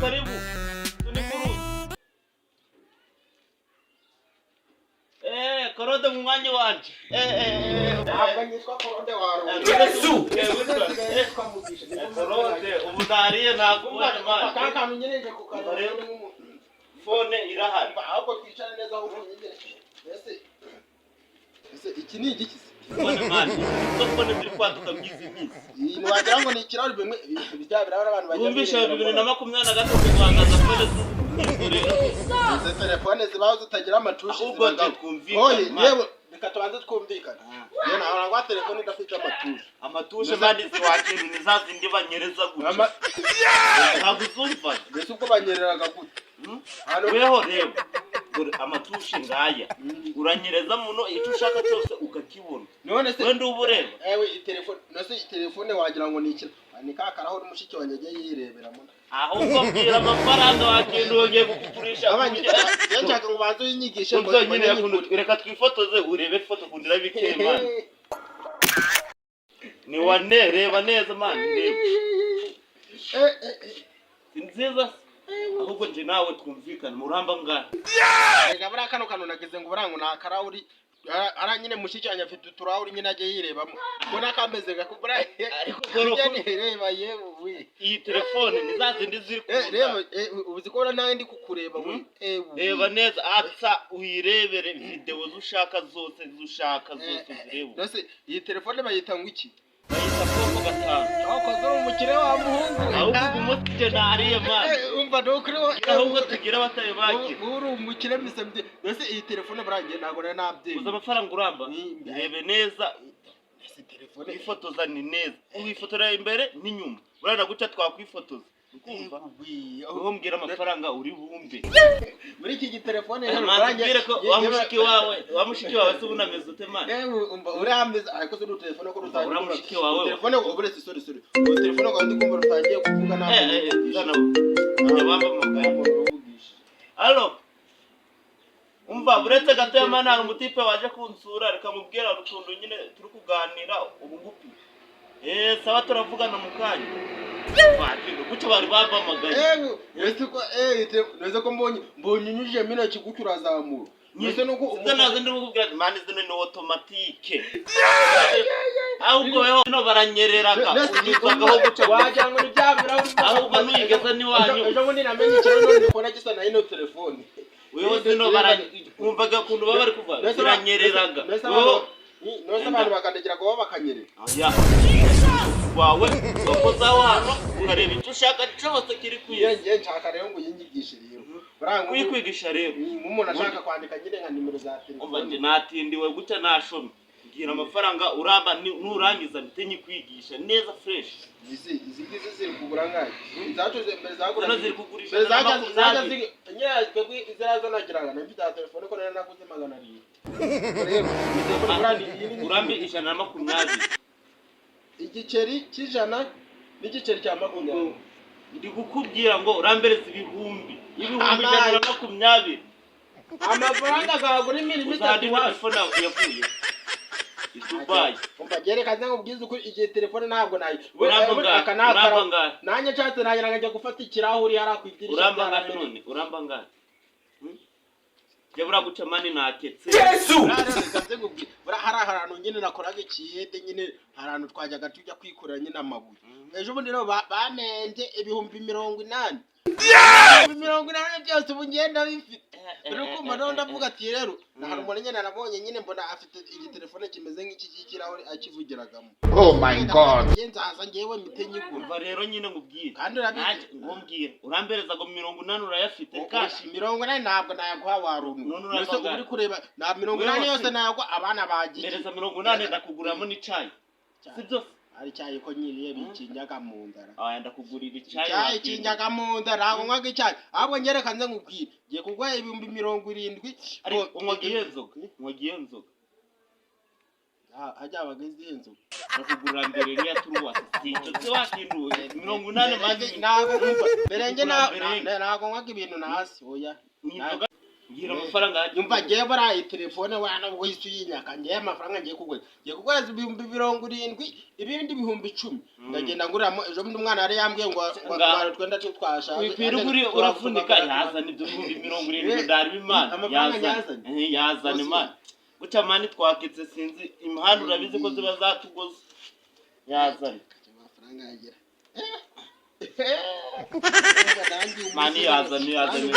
Karibu, turi. Korode mu mwanya wanje. Ntabwo nitwa Korode wawe. Yesu! Korode, ubu nariye ntabwo ubonye mani. Aka kantu nyereje ku kantu. Rero phone irahari. Ahubwo twicare neza aho unyegereje. Ese iki ni igiki se? Phone mani, izo phone ziri kwaduka mwizi minsi. Iyi wagira ngo ni ikirahuri bimwe bya birahuri abantu bajya Wumvisha birebera. 2023 guhangaza phone z'ubururu. Izi telefone zibaho zitagira amatushi Ahubwo zibagaho. nje twumvikane, Oye, man. yewe reka tubanze twumvikane. Yewe ntabwo nagwa telefone idafite amatushi. Amatushe mani ziwakintu ni za zindi banyereza gutya. Ntabwo uzumva. Mbese ubwo banyereraga gute? Hmm? Hano Weho reba, dore amatushe ngaya, uranyereza muno icyo ushaka cyose ukakibona. None se Wenda uba ureba. Ewe iyi telefone, none se iyi telefone wagira ngo ni iki? Ni ka karahuri mushiki wanjye ajya yireberamo. Ahubwo mbwira amafaranga wagenda wongeye kukugurisha. Abanye, iyo nshaka ngo ubanze uyinyigishe ngo Ubwo nyine reka twifotoze urebe ifoto kundi irabikeye mani. Ni wane, reba neza mani, reba. Si nziza se? Ahubwo nje nawe twumvikane, muramba ngahe? Reka buriya kano kantu nagize ngo buriya ngo ni akarahuri. Ara nyine mushiki wanjye afite uturahuri nyine ajya yirebamo. Mbona kameze gakubura. Ariko dore uko- Reba yewe. Iyi telefone ni za zindi ziri Eh, kuza. reba, uzi ko nawe ndi kukureba we. Reba neza atsa uyirebere videwo zushaka zose, zushaka zose uzirebe. Mbese iyi telefone bayita ngo iki? Bayita Poco 5. Wakoze uri umukire wa muhungu. Ahubwo umunsi njye nariye mani. Umva ntukuri we. Ahubwo tugira abatari bake. Ubu uri umukire misabye. Mbese iyi telefone burangiye ntabwo nari Uzi nabyemeye. amafaranga uramba? Rebe neza. Mbese telefone Wifotoza ni neza, wifotorera imbere n'inyuma, urana guca twakwifotoza ukumva. Wowe mbwira amafaranga uri bumve. Muri iki gitelefone rero Manzi, mbwire ko wa mushiki wawe, wa mushiki wawe se ubunameze ute mani? Yewe umva urameze, ariko se telefone ko rutangiye. Uriya mushiki wawe we. Telefone uburetse, sorry sorry. Ubu telefone ko ndi kumva rutangiye kuvuga nabi. Zana bamamagaye. Alo, umva buretse gato ya mani, hari umutipe waje kunsura, reka mubwira utuntu nyine turi kuganira ubu ngupi. Sawa, turavugana mu kanya. Wakintu gutyo bari bampamagaye. Yewe ese ko neze ko mbonye unyujije mino kigucyo urazamura. Mbese nuko Izo nazo ndimo kukubwira ati mani zino ni automatique. Ahubwo weho no baranyereraga unyuzagaho guca. Wagira ngo ni bya birahuri. Ahubwo nuyigeza n'iwanyu. Ejo bundi namenye ikintu none kubona gisa na ino telefone. Weho zino wumvaga ukuntu baba bari kuva biranyereraga. Weho Nose abantu bakandagira ngo bakanyerera. Oya. Wawe wakozaho hano ukareba icyo ushaka cyose kiri ku Iyo isi. ngiye nshaka rero ngo uyinyigishe rero. Buriya Kuyikwigisha rero. nk'umuntu ashaka kwandika nyine nka nimero za Umva telefone. njye natindiwe gutya nashomye. Mbwira amafaranga uramba nurangiza mpite nyikwigisha neza fresh. Izi ngizi ziri kugura angahe? Izacu mbere zagura. Zino ziri kugurisha Mbere ijana na zajya zajya makumyabiri. ziri nyine twebwe iziriya zo nagiraga nari mfite telefone ko nari naguze 700. Rero iyi telefone buriya iyi ni Urambe 120. Igiceri cy'ijana n'igiceri cya 20. Ndi kukubwira ngo urambereza 120,000. Amafaranga agagura imirimo itatu Uzahandi iwacu. telefone yawe yavuye i Dubai. Umva gereka nze nkubwize ukuri, igihe telefone ntabwo nayi. Uramba ngahe? Aka ni akara- Uramba ngahe? Nanjye nshatse nagira ngo njya gufata ikirahuri hariya ku idirishya. Uramba ngahe byaramenetse. none? Uramba ngahe? Jya buriya guca mani naketse. Buriya reka nze nkubwire, buriya hari ahantu nyine nakoraga ikiyede nyine, hari ahantu twajyaga tujya kwikorera nyine amabuye. Ejo bundi rero bamenze 80,000. 80,000 byose ubu ngenda bifite. Uri kumva rero ndavuga ati rero hari umuntu nyine nabonye nyine mbona afite igitelefone kimeze nk'iki cy'ikirahure akivugiragamo. Oh my God. Ngiye nzaza ngewe mpite nyigura. Umva rero nyine nkubwire. Kandi urabizi. Nanjye ngo mbwire, urambereza ngo 80 urayafite cash? 80 ntabwo nayaguha warumwe. None urava Mbese uba angahe? uri kureba na 80 Wewe yose se. nayaguha abana bagiye. Mbereza 80 ndakuguriramo n'icayi, si byo? Ari icyayi ko nyiriye bikinyaga mu nzara. Aya, ndakugurira icayi. Icyayi Wakwiye. kinyaga mu nda, ntabwo nywaga icyayi. Ahubwo ngereka nze nkubwire, ngiye kuguha 70,000. Ariko unywaga iyihe nzoga? Unywaga iyihe nzoga? Hajya habaga izihe nzoga? Ndakugurira mbere n'iya turuwasi, si icyo se wakinduye 80 mazi? Ntabwo nkumva mbere njye Kugura mbere. ntabwo nywaga ibintu ntazi, oya. Ni inzoga. Mbwira amafaranga yagiye. Yumva, ngewe buriya iyi telefone wana uhise uyinyaka. Ngewe amafaranga ngiye kuguhereza 70,000, ibindi 10,000 ndagenda nguriramo. Ejo bundi umwana yari yambwiye ngo atwara twenda two twashaje. Wikwirirwa uri urafunika, yazana ibyo 70,000, ndariba imana. Amafaranga Yazane. yazanye. Yazane imana guca mani twakitse, sinzi imihanda urabizi ko ziba zatugoze, yazane. Amafaranga yagera. Mani, yazane, yazane.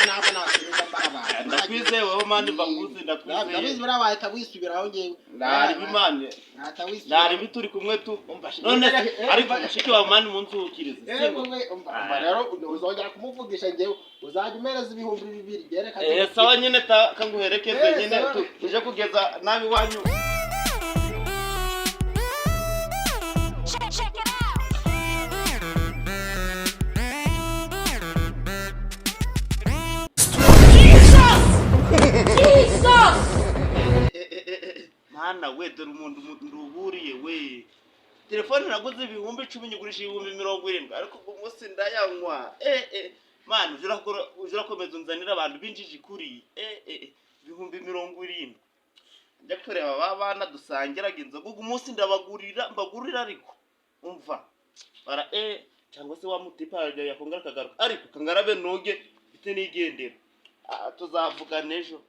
Ntabwo nasubiza mbara. Ndakwizeye wowe mani, mbakuzi, ndakwizeye. Ndabizi, buriya wahita wisubiraho ngewe. Ndariba imana. Wahita wisubiraho. Ndariba, turi kumwe tu. Umva, None se ariko mushiki wawe mani munsuhukirize, sibwo? Yewe, umva, umva rero, uzongera kumuvugisha ngewe uzajya umereza 2000 byereka. Sawa nyine, kanguherekeze. Nyine Sawa. Tuje kugeza nabi iwanyu. Check, check it out. Jesus! Mana we, dore umuntu nduburiye we! Telefone naguze 10,000 nyigurisha 70,000, ariko ubwo munsi ndayanywa. Mana, uje uje urakomeza unzanira abantu b'injiji kuri 70,000. Njya kureba ba bana dusangiraga inzoga, ubwo umunsi ndabagurira, mbagurira. Ariko umva bara cyangwa se wa mutipa yakongera akagaruka, ariko kangarabe noge bite nigendera. Ah, tuzavugana ejo.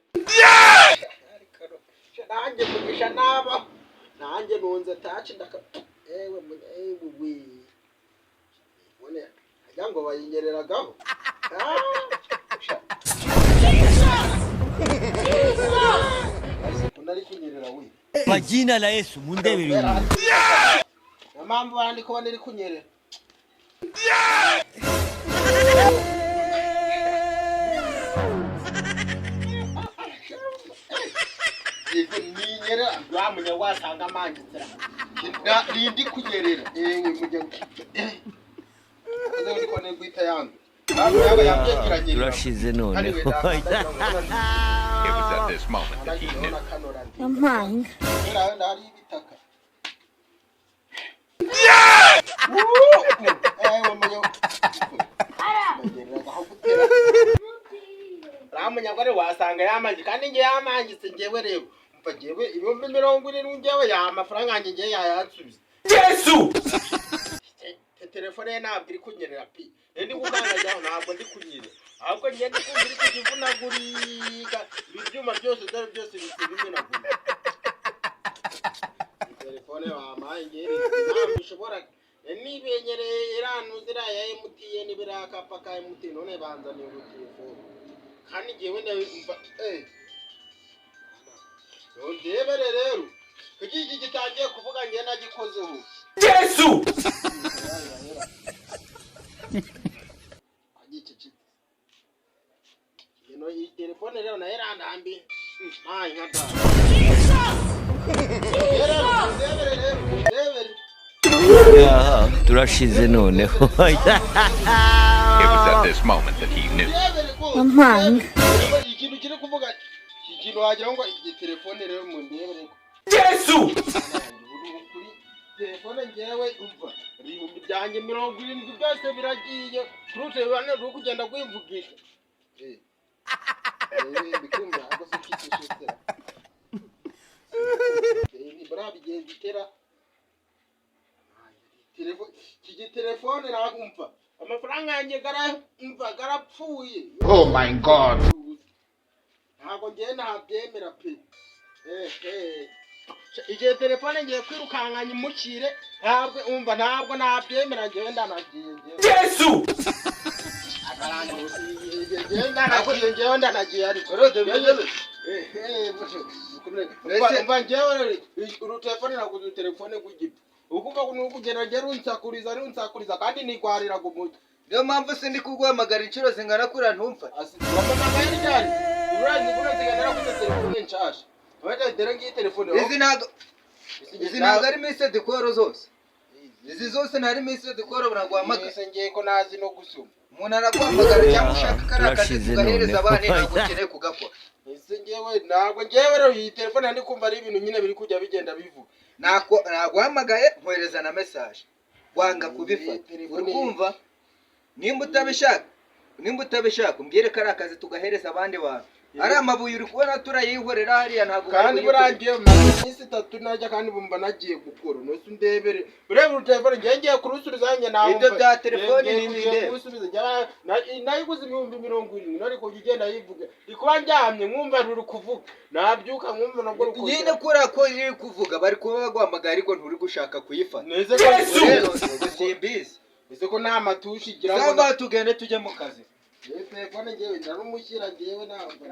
Nanjye mugisha naba nanjye nunze taci ndaka. Ewe ewe we, none ajya ngo bayinyereragaho. Ah, sha. Ukuntu ari kunyerera we! Kwa jina la Yesu mundebere uyu. Niyo mpamvu bandi kubona iri kunyerera. Ninyerera wa munya wasanga amangitsira nindi kunyerera. Ewe mujya uze uri kubona guhita yanze ntabwo yaba yabyegeranye. Turashize noneho. It was at this moment that he knew. Mine. Hari ibitaka. Ewe munya aho gutera ramunyagore wasanga yamanjye, kandi ngewe yamangitse. Ngewe rero mva, ngewe 70,000 ngewe ya amafaranga yanjye ngewe yayansubiza. Yesu! Telefone ye ntabwo iri kunyerera pi. Rero ndi kukandagira ntabwo ndi kunyerera, ahubwo ngiye ndi kumva iri kujya ivunagurika. Ibi byuma byose dore byose bise bimenagurika. Iyi telefone wampaye ngewe ntabwo ishobora nibenyereye iranuze iriya ya MTN, biriya akapa ka MTN. None banzaniye ubu telefone kandi ngewe ndabumva ndebere rero kuki iki gitangiye kuvuga ngewe nagikozeho. Yesu! Agicecetse ino iyi telefone rero nayo irandambi ntayi nka da. Rero ndebere, rero ndebere. Aha, turashize noneho. It was at this moment that he knew. Ndebere rwose. Mine. Ndebere, ikintu kiri kuvuga iki kintu wagira ngo iyi telefone rero mu ndebere. Yesu! Kuri telefone ngewe umva, 70,000 byose biragiye kurute bane ruri kugenda rwivugisha. Bikumva ahubwo se kicishutse buriya bigenza itera iki gitelefone nagumva amafaranga yanjye garamva garapfuye. Oh my God. Ntabwo ngewe nabyemera pe. Ehe, igihe telefone ngiye kwirukankanya imukire, ntabwo umva, ntabwo nabyemera ngewe, ndanagiye ngewe. Yesu! Ngewe ndanagiye, ngewe ndanagiye ariko. Ehe, umva ngewe uru telefone naguze telefone rw'igipfu ukuva ni ukugenda ngewe runsakuriza runsakuriza kandi nigwariraga umutwe. Niyo mpamvu sindi kuguhamagara inshuro zingana kuriya ntumfate. Wamamaye ryari? Urazi kuno nsigaye naraguze telefone nshasha. Wenda dore ngiyi telefone. Izi ntabwo ari missed call zose, izi zose ntari missed call baraguhamagara. Ese ngiye ko nazi no gusoma. Umuntu araguhamagara cyangwa ushaka kariya kazi Turashize tugahereza noneho. abana, ntabwo ukeneye kugakora. Ese ngewe ntabwo ngewe rero iyi telefone ndi kumva ari ibintu nyine biri kujya bigenda bivuga. Naguhamagaye nkohereza na message wanga kubifata. Telefone- Uri kumva nimba utabishaka Nimba utabishaka, umbwire ko ari akazi tugahereza abandi bantu. Ari amabuye uri kubona turayihorera hariya, ntabwo bari Kandi kuyikorera. burangiye maze iminsi 3 najya, kandi bumva nagiye gukora. Nose undebere, ureba urutelefone ngiye, ngiye kurusubiza njye nawe. Ibyo bya telefone ni ibindeba. Kurusubiza nayiguze 70,000, ariko ujya ugenda yivuga, ndi kuba ndyamye nkumva ruri kuvuga, nabyuka nkumva nabwo ruri Nyine kuvuga. kuriya ko iri kuvuga, bari kuba baguhamagaye ariko nturi gushaka kuyifata. Neze ko Rero simbizi. Neze ko nta matushi igira ngo Cyangwa tugende tujye mu kazi. Telefone ngewe ndarumushyira, ngewe ntabwo.